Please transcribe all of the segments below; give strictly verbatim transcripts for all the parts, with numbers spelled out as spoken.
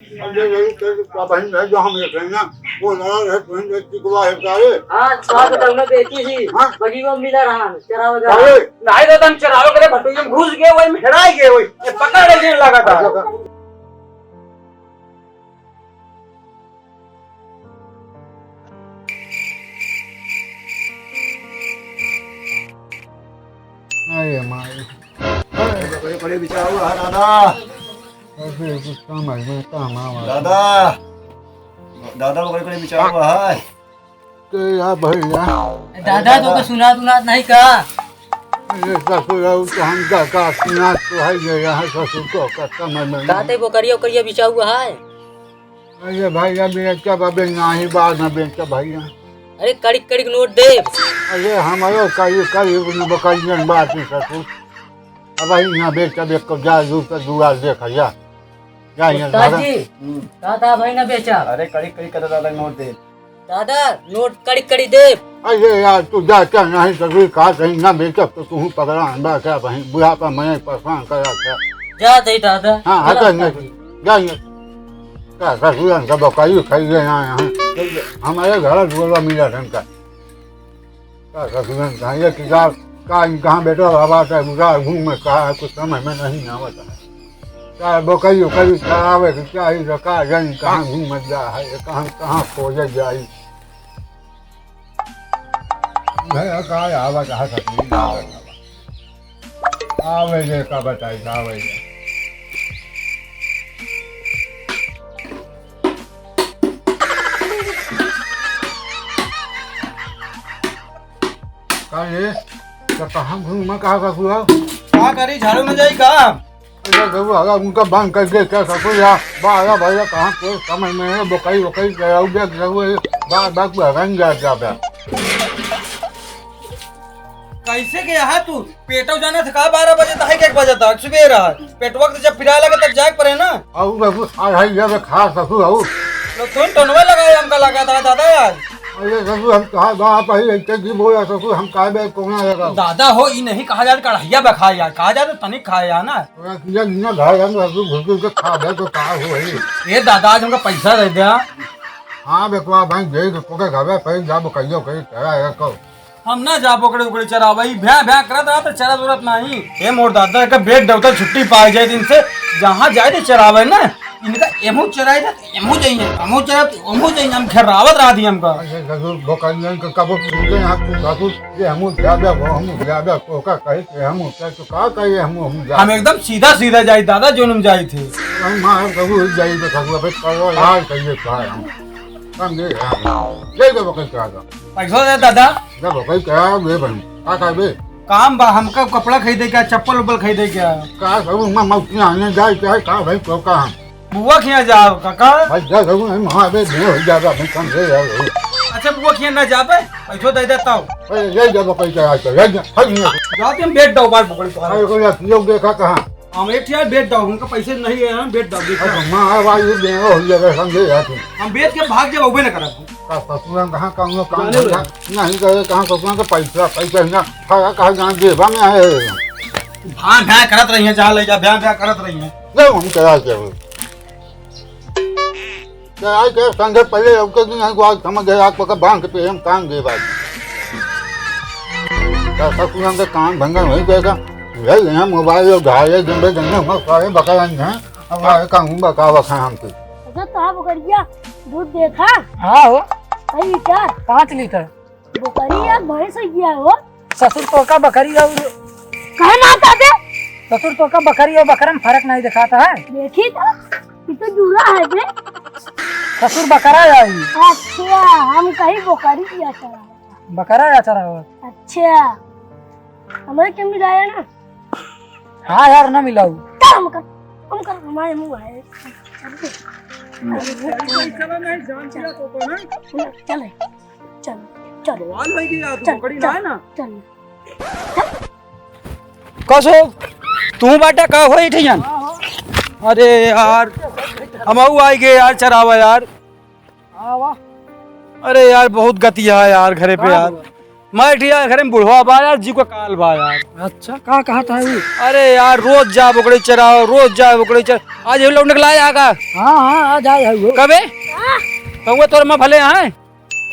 अब ये, ये, ये, क्या बहन है जो हम ये कहना, वो लड़ा रहे, बहन है, टिकवा है, क्या रे? हाँ, साहब, तो हमने बेची थी। हाँ? बगी को मिला रहा, चरावे का। अरे! नहीं दादा, हम चरावे के लिए भटोइया में घुस गए, वही में हेराई गए, वही। ये पकड़ ले, ये लगा था। अच्छा, अरे माई। बकरी, बकरी बिचारा हुआ है दादा। ऐसे कुछ काम है, मैं काम आवा। दादा, दादा बकरी, बकरी बिचारा हुआ है। के या भैया। दादा, तो के सुनात उनात नहीं का? अरे ससुर, अब तो हम का, का सुनात तो है ये यहाँ ससुर को का समझ में नहीं। कहते बकरिया, उकरिया बिचारा हुआ है? अरे भैया, बेचा बा, बे नाही बा, ना बेचा भैया। अरे कड़िक कड़िक नोट दे। अरे हमारो कड़िक कड़िक नोट बकरियन बात है ससुर। अब भाई यहाँ बेचा, बेच को जा, दूर का दुआर देख, जा। जा यहाँ उस्ताद भागा। जी, हम्म। का था भाई ना बेचा? अरे कड़िक कड़िक कर दादा नोट दे। दादा, नोट कड़िक कड़िक दे। अरे यार, तू जा क्या नहीं ससुर, का कहीं ना बेचा तो तू पकड़ा अंडा क्या भाई, बुढ़ापा मैं परेशान करा क्या? जा दे दादा। हाँ, हटा चला नहीं। जा ये। का ससुरन का बकरी खाई गए यहाँ, यहाँ। हमारे घर दुआरा मिला ढंग का। का ससुरन का ये कि का, का इन कहाँ बेटा बाबा का बुरा घूम में का है, कुछ समझ में नहीं आवत है। का बकरी उकरी चरावे के चाही तो का जानी कहाँ घूम जा है, कहाँ, कहाँ खोजे जाई। भैया का आवत है ससुर, आवत है। आवे जे का बताई, आवे जे। का रे? तो कहाँ घूमा, कहाँ का हुआ? का करी, झाड़ू में जाई का? अरे बाबू, अगर उनका बंद कर दे, क्या ससुर या? बारह भैया, कहाँ कोई समझ में है, बकरी, बकरी, जरूर, जरूर, बार, बार, तू हरन जा, जा, जा। कैसे गया है तू? पेटो जाना था का बारह बजे तक, एक बजे तक सुबह रहा। पेटवा के जब पिराए लगे तब जाए के पड़े ना। अउ बाबू, अढ़ाई बजे खा ससुर, अउ। तो तुम टोनवे लगाए हमका लगा था दादा यार। अरे ससुर, हम कहा बा, आप ही ऐसे जी बोला ससुर, हम कहा बे कोना लगा। दादा हो, ई नहीं कहा जाए कढ़ैया बे खाए यार, कहा जाए तो तनिक खाए यार ना। थोड़ा किया नीना घर हम ससुर घुस घुस के खा बे तो का हो भाई। ए दादा, आज हमका पैसा दे दे। हाँ बेटवा भाई, दे दे, तोके घरे पे जाबो कहियो कहीं तेरा है को। हम ना जाब ओकरे ओकरे चरावे, ई भ्यां भ्यां करत रहत, चरत उरत नाही। हे मोर दादा, एका बेट देवता छुट्टी पाए जाए दिन से, जहाँ जाए तो चरावे ना, इनका एमू चराए जात, एमू जाइए, एमू चराए, एमू जाइए, हम घेरावत रहत ही हमका। अरे ससुर, बोकरियन के कबो सुनते हैं, तू ससुर, ये हमू जाबे, वो हमू जाबे, तो का कहे के हमू, क्या तो का कहे हमू, हमू जाबे। हम एकदम सीधा सीधा जाई दादा, जोन हम जाई थे। हम मार ससुर जाई तो ससुर, अबे करो यार, कहिए का है हम। समझे? हाँ। ले दे बकरी चरा दो। पैसा दे दादा। ले बकरी चरा दे बहन। का करबे? काम बा, हमका कपड़ा खरीदे का, चप्पल उप्पल खरीदे का। का करूँ, मैं मौसी आने जाए, चाहे का भाई, तो का हम? बुआ के यहाँ जाओ, काका। भाई, जा करूँ, हम वहाँ पे देर हो जाएगा, भाई, समझे यार। अच्छा, बुआ के यहाँ ना जाबे, पैसा दे देता हूँ। अरे, ले जा बकरी चरा के, ले जा, हट यहाँ से। जाते हम बेच दो बार पकड़ के। अरे, कोई लोग देखा कहाँ? हम एक ठिया बेच दो, उनका पैसे नहीं है, हम बेच दो, बेच दो। अच्छा, माँ, अब आज ये देर हो जाएगा, समझे यार तुम। हम बेच के भाग जाओ, उबे ना करा। का ससुरन कहाँ कौनो काम जाने धंधा दे। नहीं करे, कहाँ ससुरन के पैसा, पैसा ना, खाया कहाँ जान जेबा में है। भां भां करत रही है, जहाँ ले जा, भां भां करत रही है। ले हम चला के हो। चला के संगे पहले अब के दिन हमको आज समझ गए, आग पका बांध के पे हम टांग दे भाई। का ससुरन के काम धंधा नहीं करेगा। ले यहाँ मोबाइल और घाले जंबे जंबे हम सारे बकरा नहीं हैं। अब आए का हूँ बकावा खाए हमके। अच्छा, तो आप गरिया दूध देखा? हाँ हो। कई लीटर? पाँच लीटर। बकरी या भैंस है क्या हो? ससुर तोका बकरी और काहे मारता बे? ससुर तोका बकरी और बकरा में फर्क नहीं दिखाता है। देखी तो, ये तो जुड़ा है बे। ससुर बकरा आई। अच्छा, हम कहीं बकरी किया चला। बकरा या चरावत। अच्छा, हमारे क्यों मिलाया ना? हाँ यार, ना मिलाऊ। चल हम कर, हम कर, हमारे मुंह है। चलो नहीं, जान दिया तो, तो ना। चल, चल, चल। बवाल हो गया, तू चल, पकड़ी चल, ना है ना? चल। कसो, तू बाटा का होई ठियन? अरे यार, हम आऊ आई गए यार, चरावा यार। हाँ, वाह। अरे यार, बहुत गतिया है यार घरे पे का यार। हुआ? मैं ठीक है, घर में बुढ़वा बा यार, जी को काल बा यार। अच्छा, का कहत है वो? अरे यार, रोज जा बोकड़ी चराओ, रोज जा बोकड़ी चराओ। आज ये लोग निकला आया का? हाँ, हाँ, आज आया है वो। कबे? हाँ। कहूँगा तोर अम्मा भले हैं?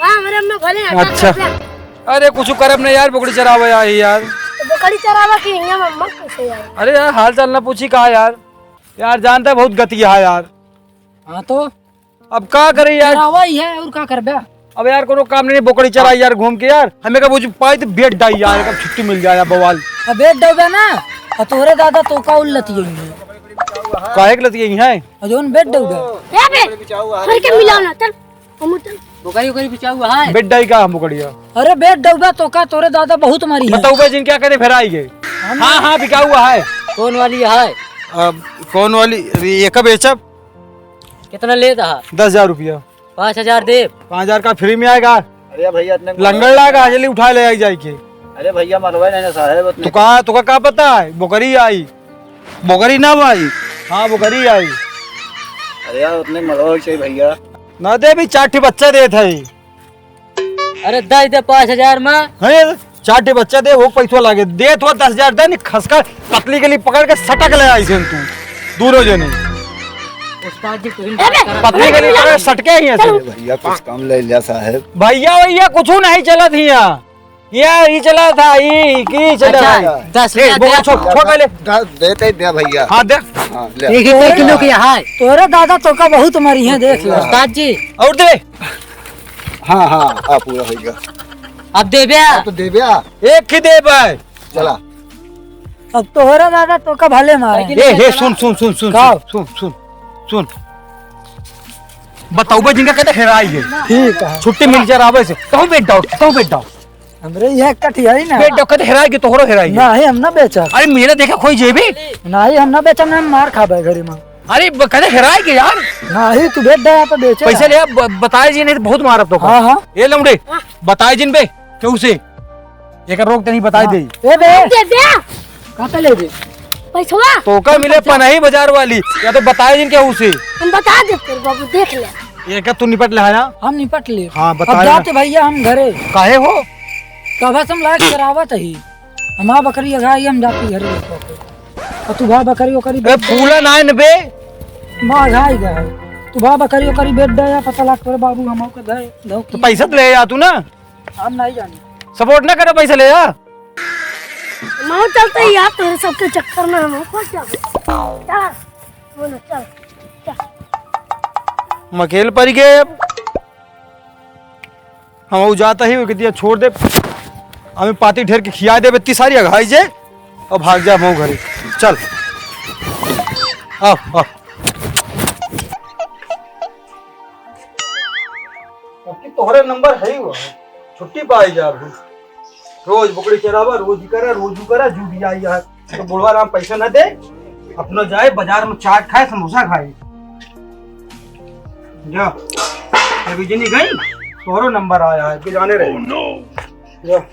हाँ, हमरे अम्मा भले हैं, अच्छा। का करबे? अरे, कुछ करब नहीं यार, बोकड़ी चरावे आई यार। तो बोकड़ी चरावा की हिंगा मम्मा कैसे यार? अरे यार, हाल चाल ना पूछी का यार? यार, जानता है, बहुत गति है यार। हाँ, तो अब का करी यार? चरावा ही है, और का करबे? अब यार, कोनो काम नहीं, बोकड़ी चराई यार, घूम के यार। हमें का बुझ पाई तो बेड डाई यार, कब छुट्टी मिल जाए यार, बवाल। अब बेड डूबे ना, और तोरे दादा तो का उल्लत यही है। काहे के लत यही है? और जोन बेड डूबे। ए बे, थोड़ी के मिलाओ ना, चल। हम उतर। बोकरी, बोकरी बिचाऊ है। बेड डाई का हम बोकरिया? अरे बेड डूबे तो का, तोरे दादा बहुत मारी है। बताऊबे जिन क्या करे, फेराई गए। हम हाँ, हाँ, बिकाऊ है। कौन वाली है? अब कौन वाली? ये कब बेचब? कितना लेता है? दस हजार रुपया। पाँच हजार दे। पाँच हजार का फ्री में आएगा। अरे भैया, इतने लंगड़ लागा, जल्दी उठा ले आई जाए के। अरे भैया, मलवा नहीं ना साहब, उतने तो का, तो का, का पता है? बोकरी आई, बोकरी ना भाई। हाँ, बोकरी आई। अरे यार, उतने मलवा चाहिए भैया। ना दे भी, चार ठे बच्चा देत है। अरे दे दे पाँच हजार में। है, चार ठे बच्चा दे, वो पैसा लागे। दे तो दस हजार दे, नहीं खसका पतली गली पकड़ के सटक ले आई से तू, दूनो जने। उस्ताद जी, तुम ए बे, बात करा। पतली गली पकड़ के सटके ही ऐसे। चलो। भैया, कुछ कम ले लिया साहब। भैया, भैया, कुछ नहीं चलत हिया। ये, ये चला था, ये, ये चला अच्छा, था। दस ए, रुपया बोला, दे। छोड़, छोड़ पहले। दस देते दे भैया। हाँ, दे। हाँ, ले। एक ही, एक किलो की है। तोरे दादा तो का बहुत मरी है, देख लो। उस्ताद जी। और दे। हाँ, हाँ, हाँ, पूरा हो गया। अब देबे? हाँ, तो देबे। एक ही देबे। चला। अब तोहरा दादा तो का भले मारे। ए, हे, सुन, सुन, सुन, सुन, का? सुन, सुन, सुन। बताओ बे, जिनका कहते हेराई है। ठीक है। छुट्टी मिल जा रहा वैसे। कहूँ बैठ जाओ, कहूँ बैठ जाओ। हमरे यह कठियाई ना। बैठ जाओ, कहते हेराई के, तोहरो हेराई है। नहीं, हम ना बेचा। अरे, मेरे देखा कोई जेबी। नहीं, हम ना बेचा, ना हम मार खाबे घरी में। अरे, ब-, कहते हेराई के यार। नहीं, तू बैठ जा, यहाँ पे बेचे पैसे ना। ले, ब-, बताए जी, नहीं तो बहुत मारब तो। हाँ, हाँ। ए लौंडे, बताए जिन बे, केहू से। एकर रोक तनी बताई हाँ। दे। ए बे। दे दे। कहाँ से ले दे? पैसवा। तो का मिले पनही बाजार वाली, या तो बताए जिन केहू से। हम बता दे तेरे बाबू, देख ले। एका तू निपट ले, हाँ? हम निपट ले। हाँ, अब बताए जाते ना। भैया हम घरे। काहे हो? कब से हम लायक करावत ही। हमार बकरी अघाई, हम जाती घरे। और तू भा बकरी ओकरी ए, फूला ना न बे। माँ अघाई गए। तू भा बकरी ओकरी बेच दे या पता लाग तोरे बाबू हम ओके दे, दो तो की। पैसा तो ले आ तू ना। हम नहीं जानी। सपोर्ट ना करे, पैसा ले आ। हम चलते ही यार, तोरे सबके चक्कर में हम फंस जाबे। चल, बोलो, चल, चल। हम अकेले पड़ गए अब। हम ऊ जाता ही, ओके दिया छोड़ दे। हमें पाती ढेर के खिया देबे, इतनी सारी अघाई जे, और भाग जा हम घरे। चल। आओ, आओ। अब की तोहरे नंबर है ही हुआ। छुट्टी पाई जा अभी। रोज बकरी चरावा, रोज ही करा, रोज ही करा, जू भी आई यार। तो बुढ़वा राम पैसा ना दे, अपना जाए बाजार में चाट खाए, समोसा खाए। जा, अभी जिनी गई, तोहरो नंबर आया है, कि जाने रहे। Oh, no। जा।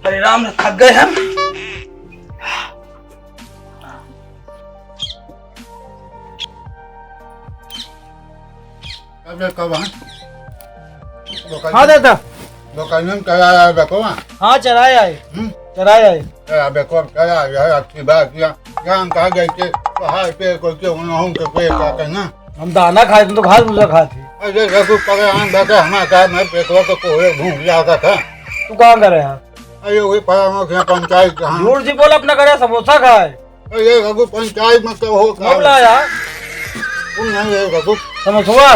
हरे राम, थक गए हम। अबे कब, हाँ? हाँ, दादा। दुकान में चला आया बेकवा। हाँ, चलाए आए। हम्म? चलाए आए। ए, अबे कब चला आया है? अच्छी बात किया। जान कहा गए कि बाहर पे कोई के उन्होंने के पे का कहना। हम दाना खाए थे, तो घास भूसा खाए थे। अरे, रघु पगलान बेटा, हमारे घर में बेकवा को कोई घूम जाता था। तू कहाँ करे है? अरे, वही पड़ा हुआ पंचायत कहाँ? झूठ जी बोल, अपना करे समोसा खाए। अरे, रघु पंचायत में तो हो, कौन लाया? तुम नहीं है रघु। समोसवा?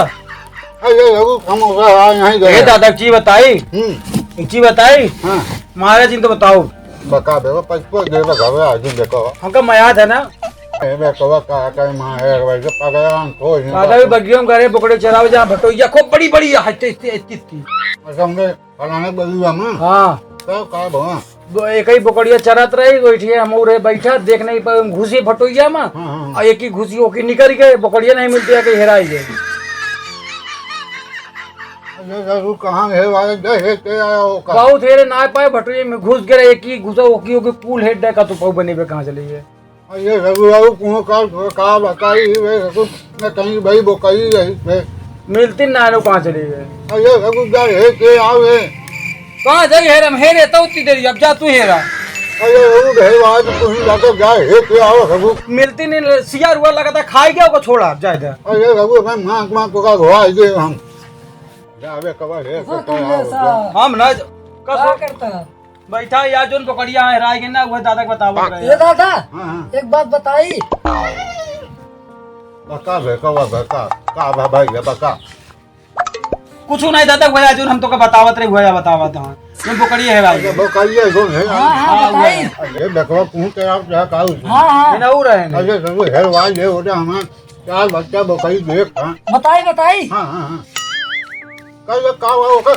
अरे, रघु समोसा आ नहीं गया। ए दादा, एक चीज बताई। हम्म। एक चीज बताई। हाँ। महाराज जी तो बताओ। बता दे, बस तो दे, बस घबरा, आज देखो। हमका मयाद है ना? ए, बेटवा, का, का, माँ है, भाई, के पगला, हम खोज नहीं दादा भी पाते। बगियों करे, बोकड़े चरावे, जहाँ भटोइया, खूब बड़ी, बड़ी, हटते, इतनी, इतनी, इतनी। अच्छा, हमने फलाने बगिया में? हाँ। का, का भवा? दो, एक ही बोकड़िया चरत रही, बैठिए हम उरे बैठा, देख नहीं पाए, हम घुसी भटोइया में, हाँ, हाँ, हाँ। और एक ही घुसी ओकी निकल गए, बोकड़िया नहीं मिलती है, कहीं हेराई गए। अरे, जरूर कहाँ हेराए गए, हे के आया हो का? बहुत हेरे ना पाए, भटोइया में घुस गए, एक ही घुसा, ओकी, ओकी कुल हेड का तो पाऊ बने बे, कहाँ चले गए? अरे रघु बाबू, कौन का, का बताई रे रघु, मैं कहीं भाई बोकरी रही थे। मिलती ना लो, कहाँ चली गए? अरे रघु जा, हे के आओ रे। कहाँ जाई हेरम? हेरे तो उतनी देरी, अब जा तू हेरा। अरे रघु, घर वाले तो तुही जाकर जा, हे के आओ रघु। मिलती नहीं, सिया रुआ लगा था, खाई गया, ओको छोड़ा, अब जा इधर। अरे रघु, मैं माँ, माँ को का घोड़ा दे हम। जावे कबर हे, वो कबर तुम आओ, जैसा। हम ना, का कसो करता? बैठा यार, जोन पकड़िया है, हेराई गए ना, वो दादा के बतावत रहे। ये दादा, हाँ, हाँ। एक बात बताई। बका बे, का बा, बका, का बा भाई, ये बका। कुछ नहीं दादा, वही आज हम तोका बतावत रहे, वही बतावत हूँ। ये बोकरिया है भाई। अच्छा, बोकरिया है, कौन है? हाँ, हाँ, हाँ, बताई। वही। अरे, बेकवा, तू तेरा क्या काऊ? हाँ, हाँ। ये ना हो रहे हैं। अरे, सब हेरवा ले, हो जा हमार चार बच्चा बोकरी देख, हाँ। बताई, बताई। हाँ, हाँ, हाँ। कल ये का हुआ, ओकर,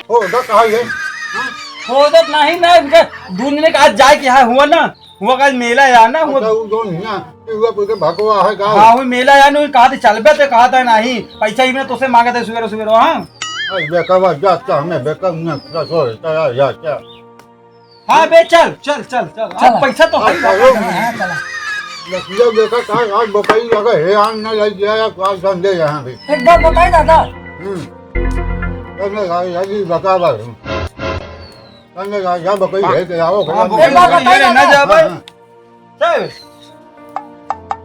हो, ओकर कहा ये? हाँ? हो, तो नहीं ना, इनका दूध ने कहा जाए कि हाँ, हुआ ना। हुआ का मेला या ना, हुआ अच्छा, वो जो ना, हुआ कोई के भगवा है का? हाँ, वो मेला या ना, कहा थे चलबे तो कहा था नहीं, पैसा ही में तो से मांगा था सुबह सुबह, हाँ? अरे बेकवा जाता हमें बेकवा में क्या सो है, क्या, या क्या? हाँ बे, चल, चल, चल, चल। अब चला। पैसा तो है, हाँ, चलो। हाँ, चला। लखिया बेटा का आज बताई लगा है, आन ना लग गया या तो आज धंधे यहाँ पे। एक बार बताई दादा। हम्म। तन्ने का, या जी बता बस। तन्ने का, या बताई है कि आओ, हाँ, खड़ा। एक बार बताई ना दादा। जा भाई। हाँ, हाँ। चल।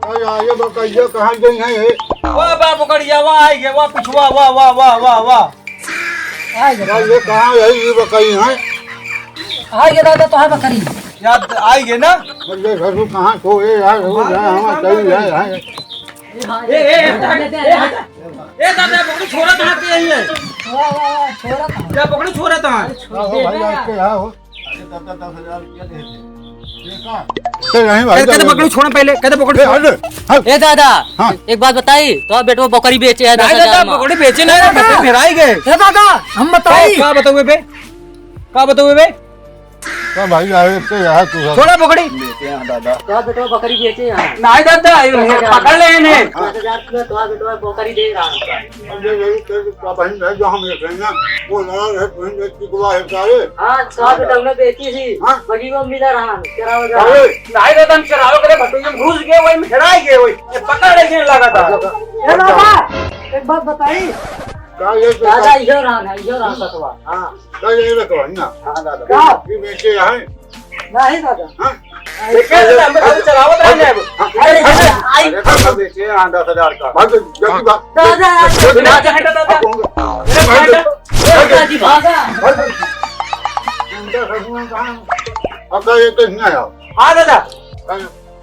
अरे, ये बकरिया कहाँ गई है ये? वाह, वाह, बकरिया, वाह, आई गए, वाह, पिछुआ, वाह, वाह, वाह, वाह, वाह। आई गए। यार, ये कहाँ है, ये बकरी है? आई गए दादा, तो है बकरी। यार, आई गए ना? अरे, घर को कहाँ सो, ए, यार, वो वाह, यहाँ, वाह, हमारा वाह, सही वाह। है, है। ए, ए, ए, हटा, ए, हटा। ए, दादा, बकरी छोड़ा कहाँ पे आई है? वाह, वाह, वाह, छोड़ा कहाँ? या बकरी छोड़ा कहाँ? अरे, छोड़ आओ, दे भाई, ना। आपके यहाँ हो। अरे दादा, दस हजार रुपया दे दे। ये का? तो नहीं भाई, कहते, कहते दादा। पकड़ो, छोड़ो पहले, कहते पकड़ो, ए, छोड़ो। हट, हट। ए दादा, हाँ। एक बात बताई, तो बेटवा बकरी बेचे है नहीं दस हजार दादा, में। बकरी बेचे नहीं, ए दादा। बकरी हेराई गए। ए दादा, हम बताई। का, का बताओ बे? का बताओ बे? का भाई, यार, एक तो यार तू सब छोड़ा बकरी। बेचे हैं दादा। तो बेटवा बकरी बेचे हैं। नहीं दादा, ये पकड़ ले इन्हें। दस हजार रुपया तो बेटवा बकरी दे रहा है। अब ये यही कर, का बहन है जो हम एक हैं ना, वो लड़ा रहे, बहन एक की दुआ है सारे। हाँ, साहब, तो हमने बेची थी। हाँ? बगी को मिला रहा, चरावा जा रहा। अरे, नहीं दादा, हम चरावे करे, भटूरे में घुस गए, वही में हेराई गए, वही। ये पकड़ लेके लगा था। ए बाबा, एक बात बताई। का ये दादा, इहो रहा ना, इहो रहा सतवा। हाँ, का ये रखवा ना? हाँ, दादा। का? ये बेचे हैं। नहीं दादा। हाँ? देखे ना, हम तो चलावत रहने अब। अरे, अरे, अरे, अरे, तो बेचे हैं दस हजार का। भाग, जल्दी भाग। दादा, जल्दी भाग। दादा, हटा, दादा। भाग, भाग। अरे, भाग। दादा जी, भागा। भाग। इनका ससुर कहाँ? अब तो ये तो नहीं आया। हाँ, दादा। कहाँ?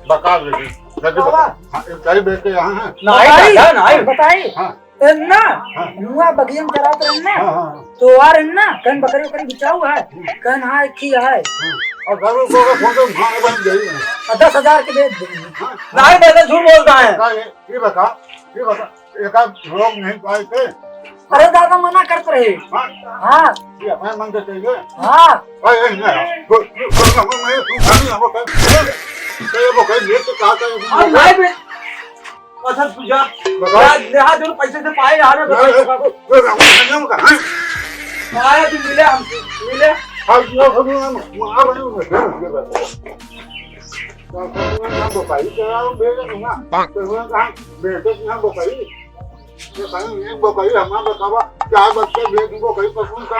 बका बेटी। जल्दी बाबा। बका। हाँ, ये कई बेटे यहाँ हैं। नहीं, बताई? दादा, नहीं। बताई? हाँ। एन्ना, हाँ। हुआ बगिया में चरात रहन ना, हाँ, हाँ, हाँ। तो आर एन्ना, कन बकरी उकरी बिचाऊ है, हम्म। कन हाँ, एक ही है। हम्म। और घर को का फोटो मार बन गई है। और दस हजार के बेच देंगे। हाँ। नहीं, दादा झूठ बोलता है। बता ये, ये बता, ये बता, एक आध लोग नहीं पाए थे। अरे दादा मना करत रहे। हाँ। हाँ। ये अपने मन से चाहिए। हाँ। अरे नहीं, वो, वो, वो, वो, मैं, तू खाली हमको कर, तो ये वो कहीं बेच के कहा था, हाँ, नहीं बेच। अच्छा, तू जा। बताओ। जा, ले, हाँ, जो पैसे से पाए, यार, मैं बताओ, बताओ। बताओ, बताओ, बताओ, हाँ? आया, तू मिले हमसे, मिले। हाँ, जो हम, हम, हम, हम, हम, बताइए, क्या बेटा, तुम ना? तो मैं कहा, बेटे, तुम ना बताइए। ये कहीं एक बकरी हमारा बतावा, चार बच्चे बेच दो, कहीं पसंद का,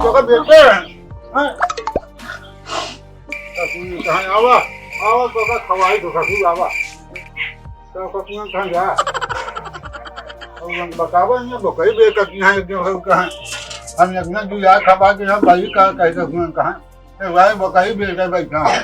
तो का बेचते हैं, हैं? पसंद कहाँ आवा, आवा तो का खवाई तो ससुर आवा। तो पसंद कहाँ जा? और हम बतावा नहीं, बकरी बेचत नहीं है, जो है कहाँ? हम इतना दुआ खबा के हम भाई का कहे तो सुन कहाँ? ए भाई, बकरी बेचे बैठा है।